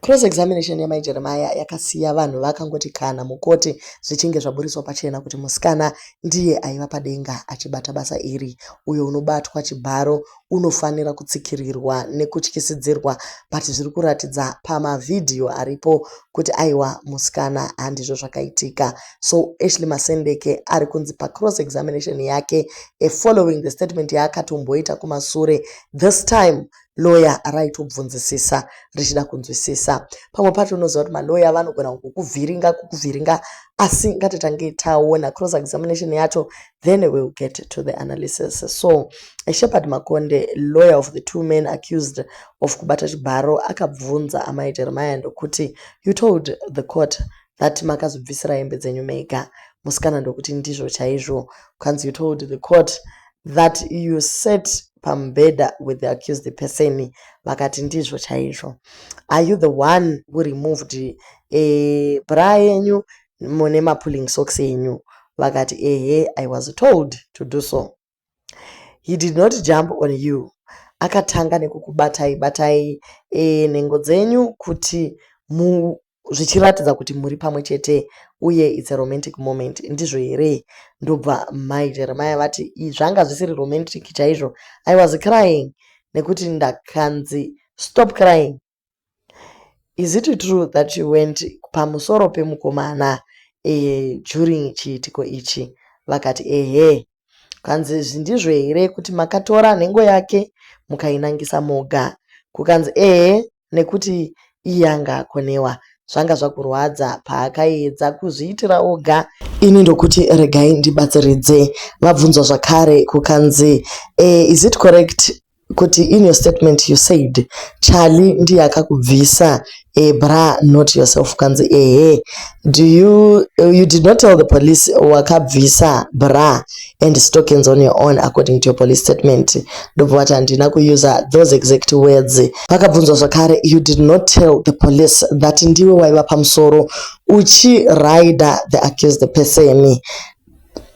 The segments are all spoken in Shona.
Cross examination yamai Jeremiah yakasiya vanhu vakangoti kana mukoti, zvichinge zvaburitswa pachena kuti musikana ndiye aiva padenga achibata basa iri. Uyo unobatwa chibharo unofanira kutsikirirwa nekutyisidzirwa, but zviri kuratidza pamavhidhiyo aripo kuti aiwa, musikana handizvo zvakaitika. So Ashley Masendeke ari kunzi pacross examination yake, following the statement yaakatomboita kumasure, this time lawyer raitobvunzisisa richida kunzwisisa. Pamwe pacho unoziva kuti maloya vanogona kukuvhiringa kukuvhiringa, asi ngatitange taona cross examination yacho, then we'll get to the analysis. So Shepard Makonde, lawyer of the two men accused of kubata chibharo, akabvunza amai Jeremiah ndokuti, "You told the court that makazobvisira hembe dzenyu mega." Musikana ndokuti, "Ndizvo chaizvo." Kanzi, "You told the court that you sat pamubhedha with the accused person." Vakati, "Ndizvo chaizvo." "Are you the one who removed bra yenyu mune mapulling socks enyu?" Vakati, "Ehe, I was told to do so." "He did not jump on you, akatanga nekukubatai batai nhengo dzenyu kuti zvichiratidza kuti muri pamwe chete uye it's a romantic moment, ndizvo here?" Ndobva mai Jeremiah vati, "Zvanga zvisiri romantic chaizvo. I was crying nekuti ndakanzi stop crying." "Is it true that you went pamusoro pemukomana during chiitiko ichi?" Vakati, "Ehe." Kanzi, "Ndizvo here kuti makatora nhengo yake mukainangisa moga?" Kukanzi, "Ehe, nekuti iye anga akonewa, zvanga zvakurwadza paakaedza kuzviitira oga, ini ndokuti regai ndibatsiridze." Vabvunzwa zvakare kukanzi, "Is it correct kuti in your statement you said Charlie ndiye akakubvisa bra, not yourself?" Kanzi, "Ehe." You did not tell the police wakabvisa bra and stockings on your own according to your police statement?" Ndobva vati, "Handina kuusa those exact words." Vakabvunzwa zvakare, "You did not tell the police that ndiwe waiva pamusoro uchiraida the accused person?"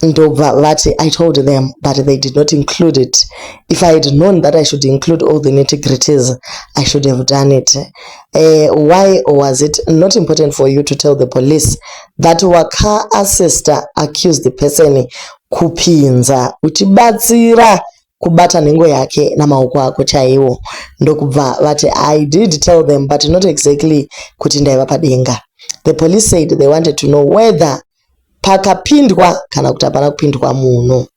Ndobva vati, "I told them, but they did not include it. If I had known that I should include all the nitty-gritties, I should have done it." "Why was it not important for you to tell the police that wakaassista accused person kupinza uchibatsira kubata nhengo yake namaoko ako chaiwo?" Ndokubva vati, "I did tell them, but not exactly kuti ndaiva padenga. The police said they wanted to know whether pakapindwa kana kuti hapana kupindwa munhu.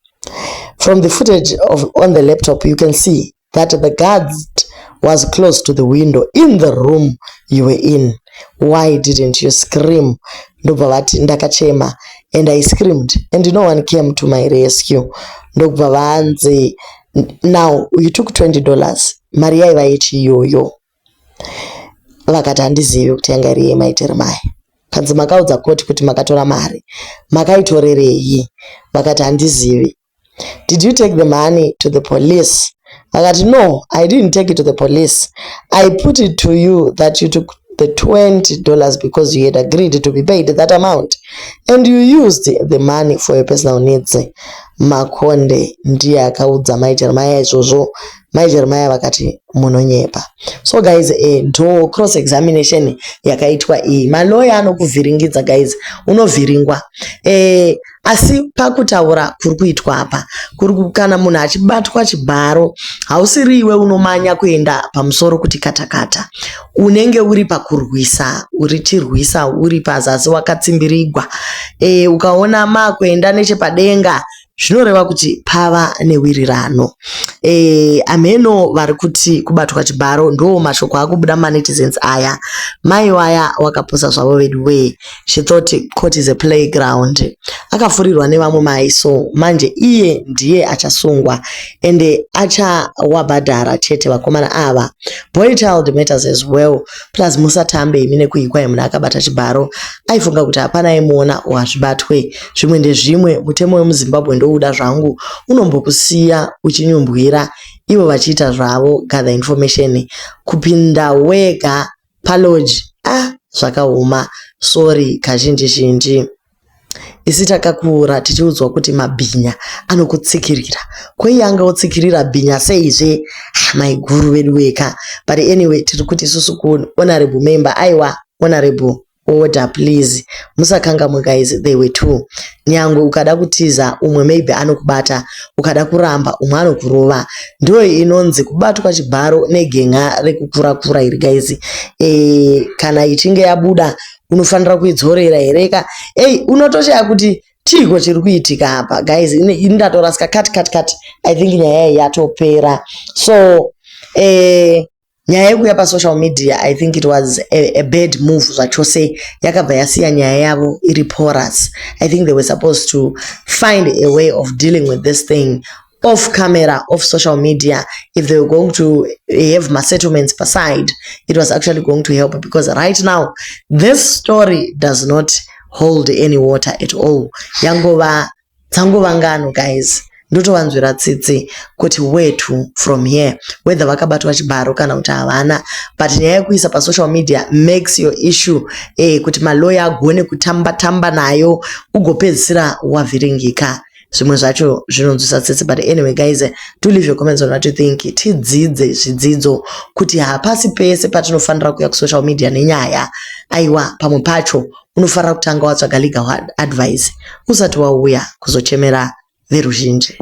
From the footage on the laptop, you can see that the guard was close to the window in the room you were in. Why didn't you scream?" Ndobva vati, "Ndakachema and I screamed and no one came to my rescue." Ndobva vanzi, "Now you took $20, mari yaiva yechiiyoyo?" Vakati, "Handizivi kuti yanga iri yemai Jeremiah." Kanzi, "Makaudza koti kuti makatora mari, makaitorerei?" Vakati, "Handizivi." "Did you take the money to the police?" Vakati, "No, I didn't take it to the police. I put it to you that you took the $20 because you had agreed to be paid that amount and you used the money for your personal needs." Makonde ndiye akaudza mai Jeremiah izvozvo. Mai Jeremiah vakati, "Munonyepa." So guys, ndo cross examination yakaitwa iyi. Maloya anokuvhiringidza guys, unovhiringwa. Asi pakutaura kuri kuitwa apa, kuri kana munhu achibatwa chibharo, hausiri iwe unomanya kuenda pamusoro kuti katakata. Unenge uri pakurwisa, urichirwisa uri pazasi wakatsimbirigwa. Ukaona makuenda nechepadenga, zvinoreva kuti pava newirirano. Amheno vari kuti kubatwa chibharo, ndo mashoko akubuda mumanetizens aya. Mai vaya wakapusa zvavo vedu wee. She thought court is a playground. Akafurirwa nevamwe mai, so manje iye ndiye achasungwa ende achawabhadhara chete vakomana ava. Boy child matters as well. Plus musatambe imi nekuhikwa munhu akabata chibharo. Aifunga kuti hapana aimuona, wazvibatwe. Zvimwe ndezvimwe, mutemo wemuZimbabwe ndouda zvangu, unombokusiya uchinyumbwira ivo vachiita zvavo gather information. Kupinda wega palodge, ah, zvakaoma. Sorry kazhinji zhinji. Isi takakura tichiudzwa kuti mabhinya anokutsikirira. Ko iye anga otsikirira bhinya seizve? Maiguru vedu weka. But anyway, tiri kuti isusu kuhonorable member, aiwa, honorable, order please. Musakangamwe guys, they were two. Nyangwe ukada kutiza, umwe maybe anokubata, ukada kuramba, umwe anokurova. Ndo inonzi kubatwa chibharo negen'a rekukura kura iri guys. Kana ichinge yabuda, unofanira kuidzorera here ka? Ei, unotoshaya kuti chiiko chiri kuitika apa guys. Ini ndatorasika. Cut, cut, cut. I think nyaya iyi yatopera. So nyaya yekuuya pasocial media, I think it was a bad move zvachose. Yakabva yasiya nyaya yavo iri porous. I think they were supposed to find a way of dealing with this thing off camera, off social media. If they were going to have masettlements aside, it was actually going to help, because right now this story does not hold any water at all. Yangova, dzangova ngano guys. Ndotovanzwira tsitsi kuti where to from here, whether vakabatwa chibharo kana kuti havana. But nyaya yekuisa pasocial media makes your issue kuti maloya agone kutamba tamba nayo, ugopedzisira wavhiringika. Zvimwe zvacho zvinonzwisa tsitsi. But anyway guys, do leave your comments on what you think. Tidzidze zvidzidzo kuti hapasi pese patinofanira kuuya kusocial media nenyaya. Aiwa, pamwe pacho unofanira kutanga watsvaga legal advice usati wauya kuzochemera veruzhinji.